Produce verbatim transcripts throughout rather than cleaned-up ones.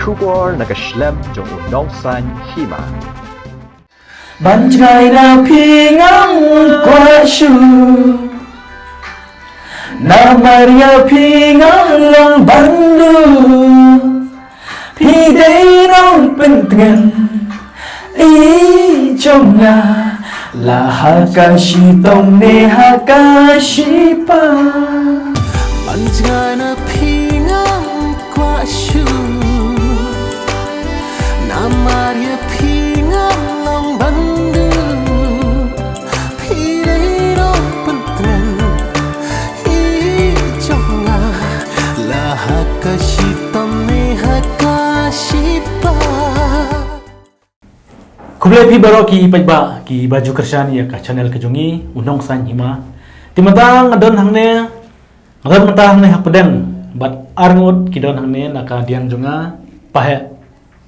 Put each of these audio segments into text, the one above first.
Khubor na ka shlem jong u Nongsaiñ Hima. Ban jngai na phi ngam kwah shuh. Namar ïa phi ngam long ban duh. Phi dei nongpyntngen i jong nga, la ha ka shitom ne ha ka shipa. Ban jngai na phi ngam kwah shuh. Namar ïa phi ngam long ban duh. Phi dei nongpyntngen i jong nga, la ha ka shitom ne ha ka shipa. Khublei phi baroh ki paidbah kiba ju kyrshan ïa ka channel ka jong ngi, u Nongsaiñ Hima. Te mynta nga don hangne, nga don mynta hangne ha pdeng bad arngut ki don hangne na ka diang jong nga, Paheh.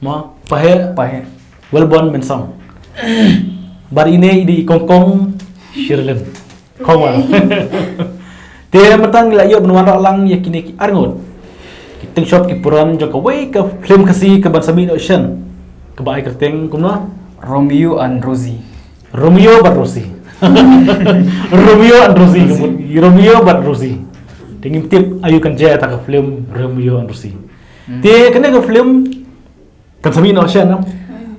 Mo, Paheh. Paheh. Wellborn Mensong. Bad ine i dei i Kongkong Shirlin. Kongwa. Te mynta ngi la ïoh ban wanrah lang ïa kine ki arngut ki tyngshop ki puran jong kawei ka film Khasi kaban sa mih noh shen, kaba ai kyrteng kumno? Romeo and Rosie. Romeo bad Rosie. Romeo and Rosie. Rosie. Romeo bad Rosie. Te ngim tip aïu kan jia ïa ka film Romeo and Rosie. Hmm. Te kane ka film kan sa mih noh shen, no?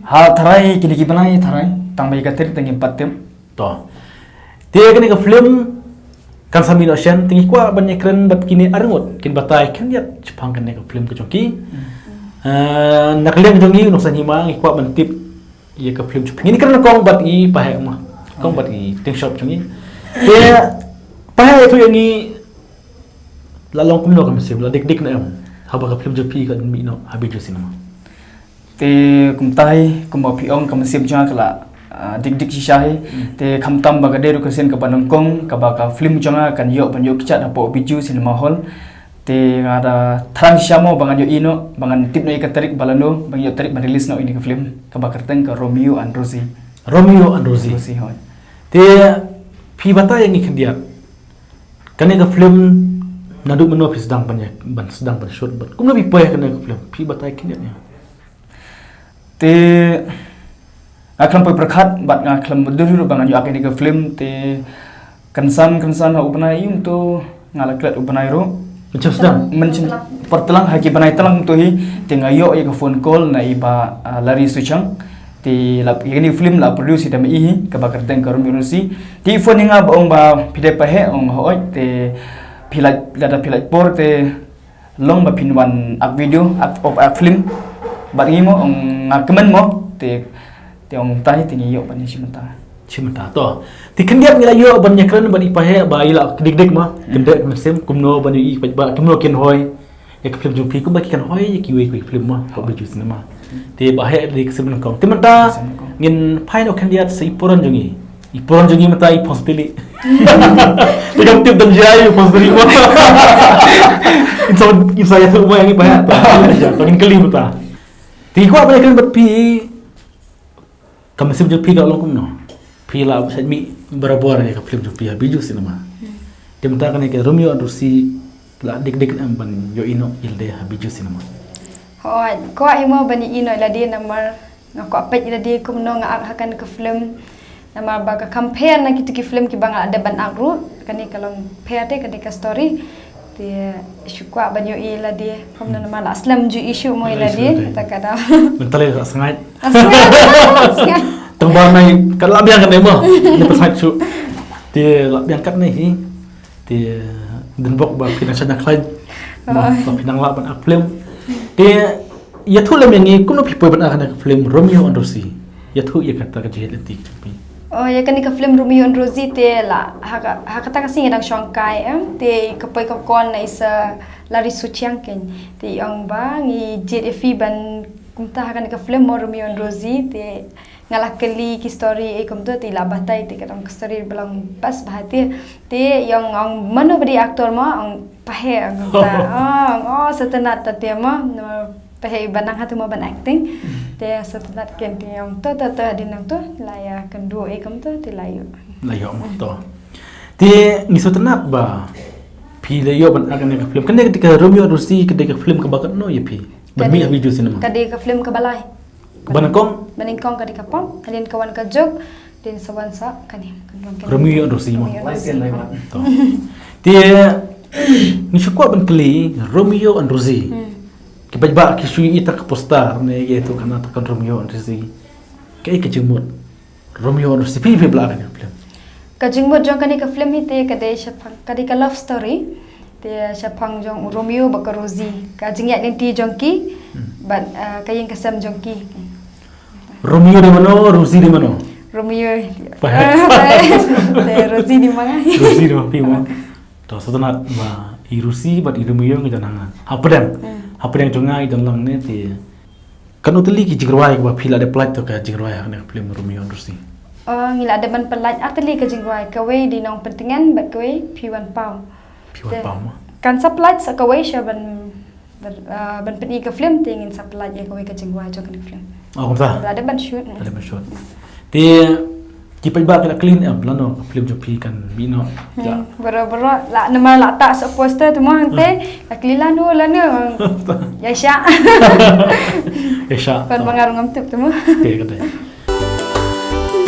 Ha, tharai kine ki bnai tharai, tang ba ïa ka tarik te ngim pat tip. To. Te kane ka film kan sa mih noh shen, te ngi kwah ban ïakren bad kine arngut kin batai khyndiat shaphang kane ka film ka jong ki. Hmm. Eh, na ka liang jong ngi u Nongsaiñ Hima ngi kwah ban tip ïa ka film jong phi. Ngin ïakren nyngkong bad i Paheh mo. Kong bad i tyngshop jong ngi. Te Paheh, ïathuh ïa ngi, la long kumno ka mynsiem, la dik dik ne em haba ka film jong phi ka mih noh ha Bijou Cinema? Te kumta hi, kumba phi ong, ka mynsiem jong nga ka la, ah, dik dik shisha hi. Hmm. Te khamtam ba ka dei ruh ka sien kaba nyngkong kaba ka film jong nga kan ïoh ban ïoh kjat hapoh Bijou Cinema Hall. Te nga da thrang shisha mo ba ngan ïohi noh, ba ngan tip noh ïa ka tarik ba lano, ba ngan ïoh tarik ban release noh ïa kane ka film kaba kyrteng ka Romeo and Rosie. Romeo and Rosie. Rosie, hooid. Te phi batai ïa ngi khyndiat, kane ka film naduh mynno phi sdang ban ïa, ban sdang ban shoot bad kumno phi poi ha kane ka film, phi batai khyndiat ïa. Te nga khlem poi pyrkhat bad nga khlem dur ruh ba ngan ïoh ïa kane ka film, te kynsan kynsan ha u bnai ïa u to nga la klet u bnai ruh. Mynshem sdang? Mynshem por tlang, ha ki bnai tlang to hi, te nga ïoh ïa ka phone call na i Bah, ah, Larry Suchiang. Te la, ïa kane ka film la produce ïa da ma i hi, kaba kyrteng ka Romeo and Rosie. Te i phone ïa nga ba ong ba phi dei Paheh, ong hooid, te phi lait, lada phi lait por te long ba phin wan act video, act, of act film bad ngi mo, ong nga kmen mo, te, te ong tai te ngi ïoh ban ïa shim bynta. Shim bynta to. Te khyndiat ngi la ïoh ban ïakren bad i Paheh ba i la dik dik mo. Hmm. Khyndiat mynsiem kumno ban ïohi ba kumno kin hoi ïa ka film jong phi kumba ki kan hoi ïa kiwei kiwei film mo ha Bijou Cinema. Te Paheh dei ka sim nyngkong. Te mynta ngin phai noh khyndiat sa i puran jong ngi. I puran jong ngi mynta i Phonsutili. Te kam tip dang jia i Phonsutili mo. Insan, insan ïathuh mo ïa ngi Paheh. To ngin kylli mynta. Te kwah ban ïakren bad phi, ka mynsiem jong phi ka long kumno? Phi la shait mih barabor ïa ka film jong phi ha Bijou Cinema. Hmm. Te mynta kane ka Romeo and Rosie la dik dik ne em ban ïohi noh ïa lade ha Bijou Cinema? Hooid, kwah hi mo ban ïohi noh ïa lade namar nga kwah peit ïa lade kumno nga act ha kane ka film. Namar ba ka compare na kito ki film kiba nga la dep ban act ruh, kane ka long pher te, kane ka story. Te shu kwah ban ïohi ïa lade kumno namar la slem ju issue mo ïa lade. Issue te. Ta ka dei. Mynta la sngaid. Sngaid, sngaid. Tang ba nai kat la biang kat ne mo. Ni pas sngaid shu. Te la biang kat ne hi. Te dang bok ba phi nang shah nang khlaiñ. Mo, oh, ba phi nang lah ban act film. Te ïathuh lem ïa ngi kumno phi poi ban act ha ka film Romeo and Rosie. Ïathuh ïa kata ka jingïaid lynti jong phi. Oh, ïa kane ka film Romeo and Rosie te la ha ka, ha kata ka sngi dang shong kai em, te ka poi ka call na i Sir Larry Suchiang kein. Te i ong ba ngi jied ïa phi ban kumta ha kane ka film mo Romeo and Rosie, te nga la kylli ki story ei kumto, te i la batai, te ka dang ka story ba long best bha te. Te i ong, ong mano ba dei actor mo, ong Paheh, ong kumta. Oh, ong, oh, sngewtynnat ta te mo. Paheh i ba nang hato mo ban acting. Te sngewtynnat kein, te ong to to to hadien nangto la ïakynduh ei kumto te la ïoh. La ïoh mo to. Te ngi sngewtynnat ba phi la ïoh ban act ha kane ka film. Kane ka dei ka Romeo and Rosie, ka dei ka film kaba katno ïa phi? Ban mih ha Bijou Cinema. Ka dei ka film kaba lai. Kaba nyngkong? Ba nyngkong ka dei ka pop, hadien ka wan ka juk, hadien sa wan sa kane. Romeo and Rosie mo. Romeo and Rosie. To. Te ngi shu kwah ban kylli Romeo and Rosie. Hmm. Ki paidbah ki shu ïohi ïa ka poster ne ïa tu kane ta ka Romeo and Rosie. Kaei ka jingmut Romeo and Rosie, phi phi ba la ka film. Ka jingmut jong kane ka film hi te ka dei shaphang, ka dei ka love story. Te shaphang jong u Romeo bad ka Rosie. Ka jingïaid lynti jong ki, hmm, bad, ah, ka ïing ka sem jong ki. Romeo dei mano, Rosie dei mano? Romeo. Pahal. Te Rosie dei ma nga. Rosie dei ma phi mo. To, sngewtynnat ba i Rosie bad i Romeo ngi don hangne. Hapdeng. Hmm. Hapdeng jong nga i don lang ne te. Katno tylli ki jingrwai kiba phi la dep pynlait to ka jingrwai ha kane ka film Romeo and Rosie? Oh, ngi la dep ban pynlait ar tylli ka jingrwai, kawei dei Nongpyntngen bad kawei Phi Wan Paw. Phi Wan Paw mo. Kan sa pynlait sa kawei sha ban, ban, ah, ban pyni ka film te ngin sa pynlait ïa kawei ka jingrwai jong kane ka film. Oh, kumta. La dep ban shoot. La dep ban shoot. Te ki paidbah ki la kylli ne em lano ka film jong phi kan mih noh. Hmm, baroh baroh la namar la tah sa poster te mo hangte. Hmm. La kylli lano lano. Ïa sha. Ïa sha. Ban ba nga ruh ngam tip te mo. Te ka dei.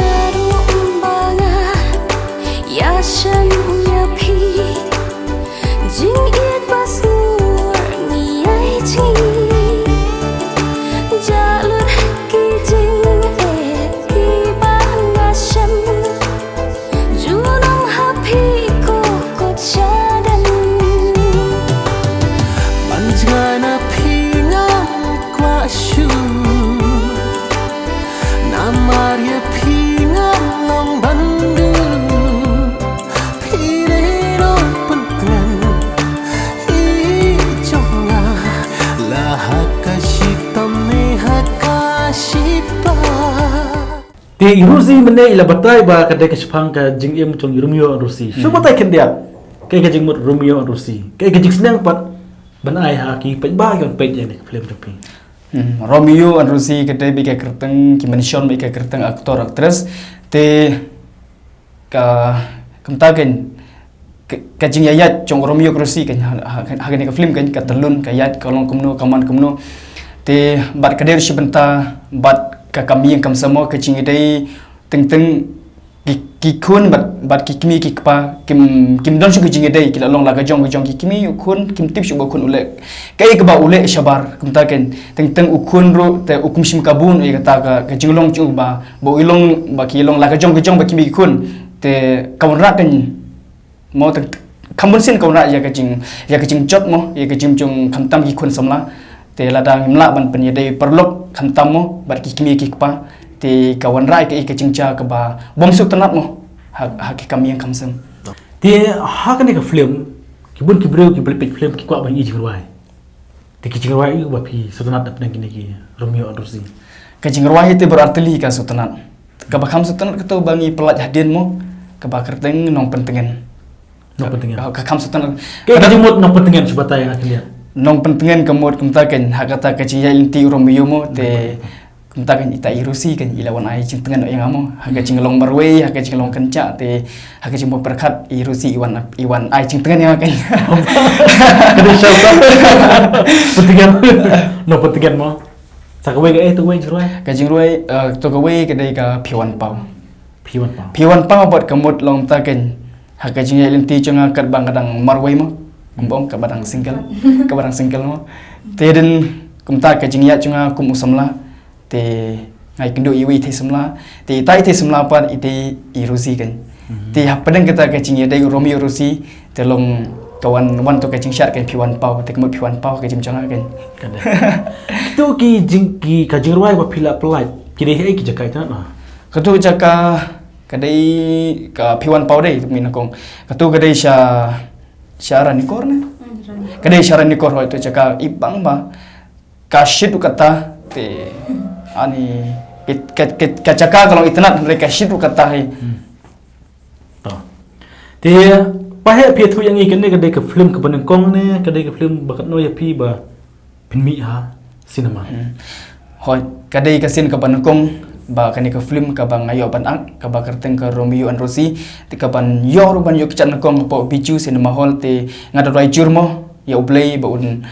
Naduh ba nga ïashem ïa phi. Jingïeit ba sngur ngi ïai jngi. Jah lut ki jingeh kiba nga shem. Junom ha phi ko kot shadem. Ban jngai na phi ngam kwah shuh. Namar ïa phi ngam long ban duh. Phi dei Nongpyntngen i jong nga. La ha ka shitom ne ha ka shipa. Te i Rosie mynne i la batai ba ka dei ka shaphang ka jingim jong i Romeo and Rosie. Shu, hmm, batai khyndiat. Kaei ka jingmut Romeo and Rosie? Kaei ka jingsneng pat ban ai ha ki paidbah ban peit ïa kane ka film jong phi? Hmm, Romeo and Rosie ka dei beit ka kyrteng, ki mention beit ka kyrteng actor actress. Te ka, kumta kan, ka, ka jingïaid jong Romeo Rosie kan ha, ha, ha kane ka film kan, ka tyllun, ka ïaid, ka long kumno, ka man kumno. Te bad ka dei ruh shi bynta bad ka kam ïing kam sem mo, ka jingïadei teng teng ki, ki khun bad, bad ki kmie ki kpa kim, kim don shuh ka jingïadei, ki la long la ka jong ka jong, ki kmie u khun kim tip shuh ba u khun u leh kaei kaba u leh shabar. Kumta kan teng teng u khun ruh te u kum shim kabu ïa kata ka, ka jinglong jong u ba, ba u long, ba ki long la ka jong ka jong bad ki kmie ki khun. Te ka wanrah kan mo, te kham bun sien ka wanrah ïa ka jing, ïa ka jingjot mo, ïa ka jingjung khamtam ki khun samla. Te lada ngim lah ban pynïadei paralok khamtam mo bad ki kmie ki kpa, te ka wanrah ïa ka, ïa ka jingjia kaba bym sngewtynnat mo ha, ha ki kam ïing kam sem. Te ha kane ka film, ki bun ki briew kiba leit peit film ki kwah ban ïohi jingrwai. Te ki jingrwai aïu ba phi sngewtynnat hapdeng kine ki Romeo and Rosie? Ka jingrwai te baroh artylli ka sngewtynnat. Kaba kham sngewtynnat kato ba ngi pynlait hadien mo, kaba kyrteng Nongpyntngen. Nongpyntngen. Ka, ka kham sngewtynnat. Kaei ka jingmut Nongpyntngen, shu batai ïa nga khyndiat. Nongpyntngen ka mut kumta kan, ha kata ka jingïaid lynti u Romeo mo, te kumta kan ita i Rosie kan i la wan ai jingtngen ïa nga mo. Ha ka jinglong marwei, ha ka jinglong kynjah, te ha ka jingbym pyrkhat i Rosie i wan, i wan ai jingtngen ïa nga kan. Ka dei sha uta. Pyntngen. Nongpyntngen mo. Sa kawei kaei, to kawei jingrwai? Ka jingrwai, eh, to kawei ka dei ka Phi Wan Paw. Phi Wan Paw. Phi Wan Paw bad ka mut long ta kan. Ha ka jingïaid lynti jong nga katba nga dang marwei mo. Kumba ong, katba dang single. Katba dang single mo. Te hadien kumta ka jingïaid jong nga kum u samla. Te nga ïakynduh ïa iwei i thei samla. Te ita i thei samla pat ita i Rosie kan. Mhm. Te hapdeng kata ka jingïadei u Romeo Rosie. Te long ka wan, wan to ka jingshad kan Phi Wan Paw, te ka mut Phi Wan Paw ka jingim jong nga kan. Ka dei. Kito ki jing, ki, ka jingrwai ba phi la pynlait, ki dei ha ei ki jaka itynnad na? Kato ka jaka ka dei ka Phi Wan Paw dei, to mynnyngkong. Kato ka dei sha, sha Ranikor ne? Hmm, Ranikor. Ka dei sha Ranikor, hooid, to jaka i bang ba ka shit u kata, te, ani, ka, ka, ka, ka jaka ka long itynnad, hynrei ka shit u kata hi. Hmm. To. Te, pa heh phi ïathuh ïa ngi kane ka dei ka film kaba nyngkong ne, ka dei ka film ba katno ïa phi ba phin mih ha cinema? Hmm. Hooid, ka dei ka sien kaba nyngkong ba kane ka film kaba nga ïoh ban act, kaba kyrteng ka Romeo and Rosie, te kaban ïoh ruh ban ïoh kjat nyngkong hapoh Bijou Cinema Hall, te nga da duwai jur mo ïa U Blei ba un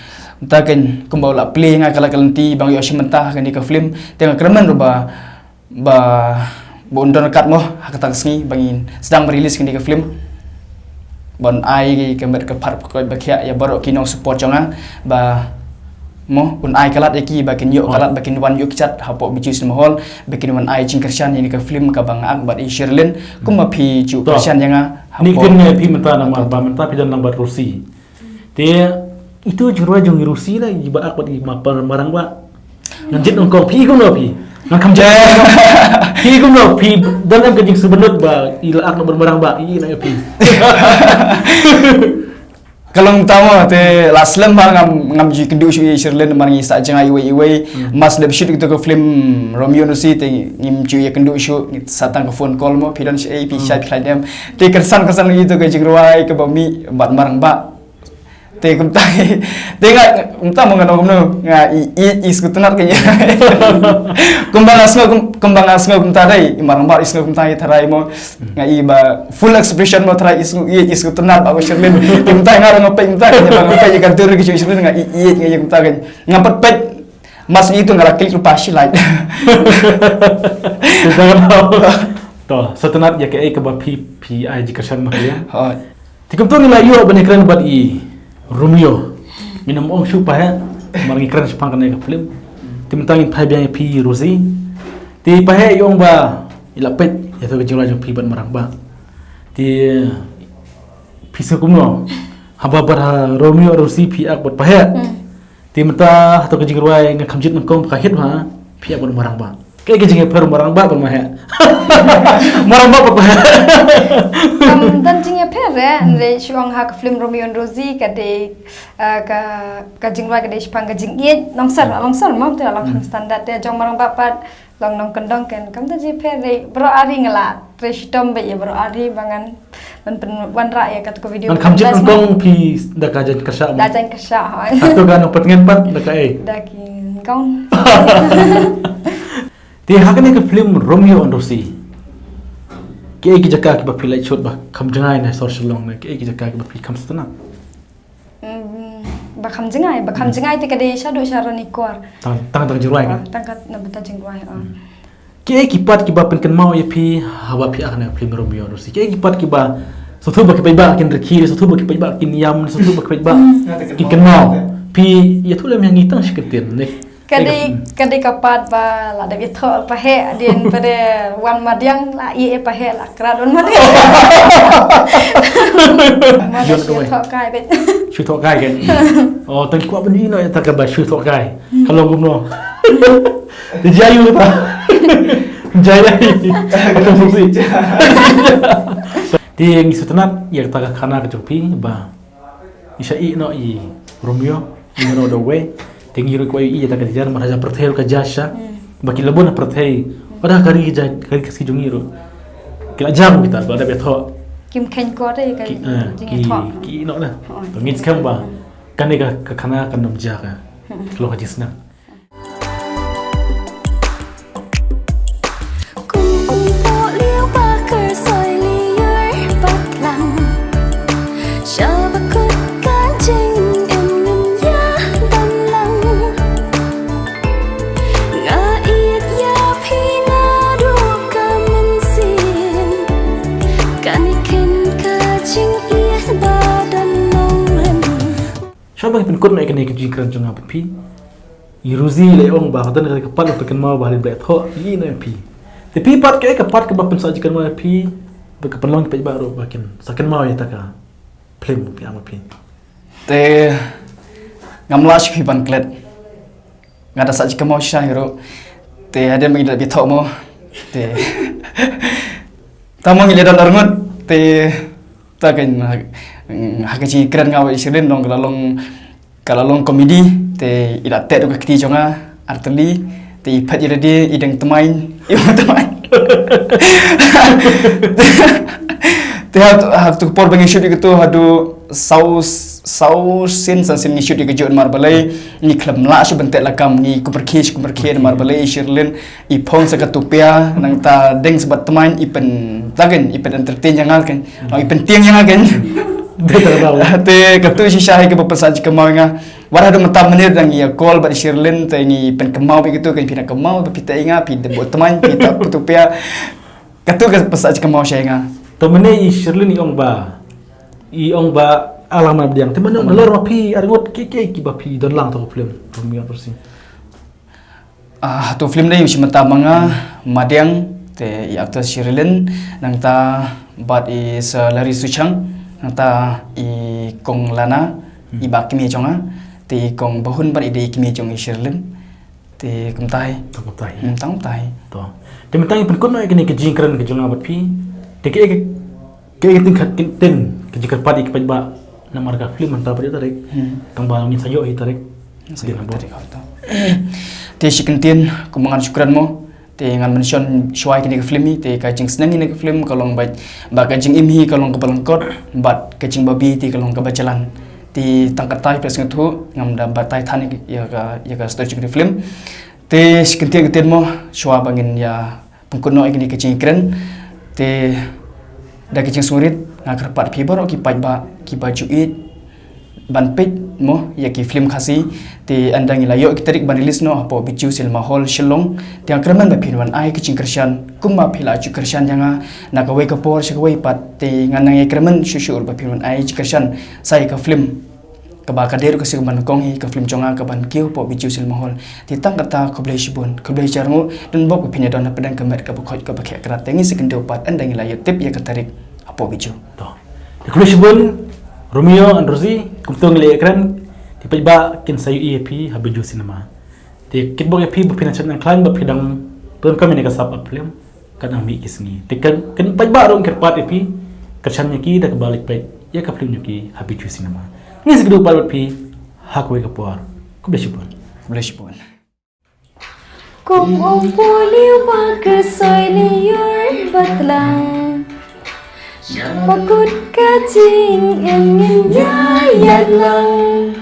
Mynta kan kumba u la plie nga ka la ka lynti ba nga ïoh shim bynta ha kane ka film, te nga kyrmen ruh ba, ba, ba un don ryngkat mo ha kata ka sngi ba ngin sdang ban release kane ka film. Ban ai ka met ka phad ka koit ba khiah ïa baroh ki nong support jong nga ba mo un ai ka lad ïa ki ba kin ïoh ka lad, ba kin wan ïoh kjat hapoh Bijou Cinema Hall, ba kin wan ai jingkyrshan ïa kane ka film kaba nga ak bad i Sherlyn, kumba phi ju kyrshan ïa nga. Ni hapoh kin ngai phi mynta namar ba mynta phi don lang bad Rosie. Te itu jingrwai jong i Rosie la, i ba ak bad i Marang Bah. Ngan jied nyngkong, phi i kumno phi? Ngan kham jied. Phi i kumno phi? Don em ka jingsngewbha ba i la ak bad Marang Bah, i na phi? Ka long tamo te la slem ba ngam, ngam ju ïakynduh shuh ïa i Sherlyn namar ngi sah jngai iwei iwei. Mas lep shoot ïa kito ka film Romeo and Rosie te ngim ju ïakynduh shuh, ngi sah tang ka phone call mo, phi don shaei, phi shai, phi khlaiñ em. Te kyrsan kyrsan ïa kito ka jingrwai kaba mih bad Marang Bah. Te kumta, te nga, kumta mo nga ong kumno, nga i, i, i sngewtynnat ka ïa. Kumba nga sngew, kum-, kumba nga sngew kumta dei, i Marang Bah i sngew kumta ïa tharai mo, nga i ba full expression mo tharai i sngew, i, i sngewtynnat ba ka Sherlyn. Te kumta nga ruh nga peit kumta, nga ba nga peit ïa ka dur ka jong i Sherlyn nga i, i, nga ïa kumta ka. Nga pat peit, mas itu nga la klik ruh pa shi like. To, sngewtynnat ïa kaei kaba phi, phi ai jingkyrshan ma ïa. Hooid. Te kumto ngi la ïoh ban ïakren bad i Romeo. Ngin ym ong shuh pa heh, mar ngi kren shaphang kane ka film. Te mynta ngin phai biang ïa phi Rosie. Te pa heh i ong ba i la peit ïa to ka jingrwai jong phi bad Marang Bah. Te phi sngew kumno? Haba bad ha Romeo Rosie phi ak bad pa heh. Te mynta ha to ka jingrwai nga kham jied nyngkong ba ka hit ha phi ak bad Marang Bah. Kaei ka jingïapher Marang Bah bad ma heh? Marang Bah bad ma heh. Kam don jingïapher re, hynrei shu ong ha ka film Romeo and Rosie ka dei, ah, ka, ka jingrwai ka dei shaphang ka jingïeit, long sor, long sor mo, te long kham standard te jong Marang Bah pat long nongkyndong kan. Kam don jingïapher re, baroh ari nga la trei shitom bad ïa baroh ari ba ngan ban pynwanrah ïa kato ka video. Ngan kham jied nyngkong phi da ka jaiñ kyrshah mo? Da jaiñ kyrshah, hooid. Hato ka nongpyntngen pat da kaei? Da ki nyngkong. Te ha kane ka film Romeo and Rosie, kiei ki jaka kiba phi leit shoot ba kham jngai na sor Shillong ne, kiei ki jaka kiba phi kham sngewtynnat? Mm, ba kham jngai, ba kham jngai te ka dei shaduh sha Ranikor. Tang, tang, tang jingrwai ka? Ah, tang kat na bynta jingrwai, ah. Kiei ki part kiba pynkynmaw ïa phi haba phi ak ha kane ka film Romeo and Rosie? Kiei ki part kiba sngewthuh ba ki paidbah kin rkhie, sngewthuh ba ki paidbah kin ïam, sngewthuh ba ki paidbah kin kynmaw? Phi ïathuh lem ïa ngi tang shi kyntien ne. Ka dei, ka dei ka part ba la dep ïathoh pa heh, dien pa de wan madiang la ïeh pa heh la krat wan madiang. Ïoh, shu ïathoh kai beit. Shu thoh kai kan. Oh, tang ki kwah ban ïohi noh ïa kata kaba shu thoh kai. Ka long kumno? Te jia ïa u ta. Jia ïa u. Te ngi sngewtynnat ïa kata ka khana ka jong phi ba ngi shah ïeh noh i Romeo, ïeh noh da uwei. Te ngi ruh kwah ïohi ïa kata ka jia namar ha pyrthei ruh ka jia shisha. Ba ki la bun ha pyrthei. Wat ha ka ri ka jia, ka ri ka sngi jong ngi ruh ki la jia kita ba la dep ïathoh. Kim kheiñ ko te ka jingïathoh. Ki, eh, ki ïeh noh na. To ngin skhem ba kane ka, ka khana kan ym jia ka. Ka long ka jingsneng. Kum u mpok liu ba kyrsoi liur patlang. Sha ba kut ka jingim ngin ïa dam lang. Nga ïeit ïa phi naduh ka mynsiem. Kane keiñ ka jingïeit ba don nongrim. Shuwa ba ngi pynkut noh ïa kane ka jingkren jong nga bad phi, i Rosie i la ong ba ka don ka part ba pynkynmaw ba ha ri ba la ïathoh, ïeh noh ïa phi. Te phi pat kaei ka part kaba pynsah jingkynmaw ïa phi ba ka pynlong ki paidbah ruh ba kin sa kynmaw ïa kata ka film ba phi am bad phi? Te ngam lah shuh phi ban klet. Nga da sah jingkynmaw shisha hi ruh. Te hadien ba ngi la dep ïathoh mo. Te tang mo ngi la don arngut. Te ta keiñ ha, ha ka jingkren nga bad i Sherlyn long ka la long, ka la long comedy. Te i la teh ruh ka kti jong nga artylli. Te i phet i lade, i deng tmaiñ, i ong tmaiñ. Te ha, ha tu por ba ngi shoot ïa katu haduh saw, saw sien san sien ngi shoot ïa kajuh namar balei ngi khlem lah shuh ban teh lakam, ngi kumrkhie shuh kumrkhie namar balei i Sherlyn i phong sa ka tupia, nangta deng sa bad tmaiñ, i pyn, ta keiñ, i pyn entertain ïa nga keiñ. Oh, i pyntieng ïa nga keiñ. Te katu shisha hi kaba pynsah jingkynmaw ïa nga. Wat haduh mynta mynne dang ïa call bad Sherlyn te ngi pynkynmaw bad kito, kan phi na kynmaw ba phi te ïa nga, phi dep bot tmaiñ, phi ta putu pia. Katu ka pasa kynmaw sha nga. To mynne i Sherlyn i ong ba, i ong ba alang ma biang. Te mynne nalor ma phi arngut ki ki ki ba phi don lang to film Romeo Rosie. Ah, to film dei shi mynta ma nga, Madiang, te i actor Sherlyn, nangta bad i Sir Larry Suchang, nangta i Kong Lana, i ba kmie jong nga, te i Kong Bahun bad i dei i kmie jong i Sherlyn. Te kumtai. Tang kumtai. Hmm, tang kumtai. To. Te mynta ngi pynkut noh ïa kane ka jingkren ka jong nga bad phi. Te ka Ka ïa ka tyngkhat kyntien ka jingkyrpad ïa ki paidbah namar ka film mynta ba dei tarik. Hmm. Tang ba ngin sa ïoh hi tarik. Ngin sa ïoh hi tarik, to. Te shi kyntien kumba ngan shu kren mo. Te ngan mention shuwa ïa kane ka film hi, te ka jingsneng ïa kane ka film ka long ba, ba ka jingim hi ka long kaba lyngkot, bad ka jingbabi te ka long kaba jlan. Te tang katei phi sngewthuh ngam da batai than ïa ka, ïa ka story jong ka film. Te shi kyntien kyntien mo shuwa ba ngin ïa pynkut noh ïa kane ka jingkren. Te da ka jingsngewrit nga kyrpad phi baroh ki paidbah kiba ju ïeit ban peit mo ïa ki film Khasi. Te ynda ngi la ïoh ki tarik ban release noh hapoh Bijou Cinema Hall Shillong. Te nga kyrmen ba phin wan ai ka jingkyrshan kumba phi la ju kyrshan ïa nga na kawei ka por sha kawei pat. Te ngan nang ïa kyrmen shuh shuh ruh ba phin wan ai jingkyrshan sa ïa ka film. Kaba ka dei ruh ka shu ban kong hi ka film jong nga kaban kiew hapoh Bijou Cinema Hall. Te tang kata khublei shibun, khublei jarngu, don bok ba phin ïa don hapdeng ka met kaba khoit kaba kheh krat. Te ngin sa kynduh pat ynda ngi la ïoh tip ïa ka tarik hapoh Bijou. To. Te khublei shibun Romeo and Rosie, kumto ngi la ïa kren. Te paidbah kin sa ïohi ïa phi ha Bijou Cinema. Te kitbok ïa phi ba phin ïa shet nang khlaiñ ba phi dang pyndonkam ïa ka sap ap film. Ka dang mih ki sngi. Te kan, kan paidbah ruh ngi kyrpad ïa phi, kyrshan ïa ki da kaba leit peit ïa ka film jong ki ha Bijou Cinema. Ngin sa kynduh pat bad phi ha kawei ka por. Khublei shibun. Khublei shibun. Kum ong poliu ba kyrsoi liur batlang. Ba kut ka jingim ngin ïa ïaid lang.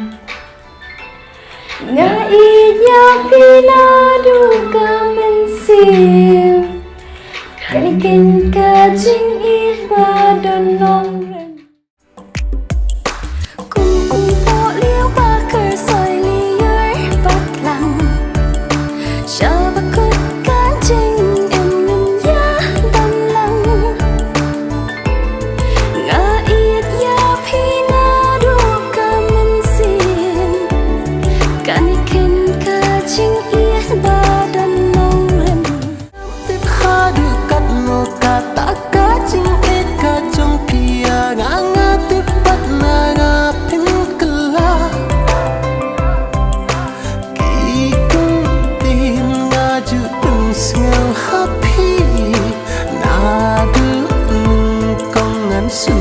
Nga ïeit ïa phi naduh ka mynsiem. Kane keiñ ka jingïeit ba don nongrim. Kum ong poliu ba kyrsoi liur batlang. Sha ba kut ka jingim ngin ïa dam lang. Nga ïeit ïa phi naduh ka mynsiem. Kane keiñ ka jingïeit ba don nongrim. Tip haduh katno kata ka jingïeit ka jong phi ïa nga, nga tip pat na nga pynkylla. Ki kyntien nga ju pynsngew ha phi naduh nyngkong ngan shu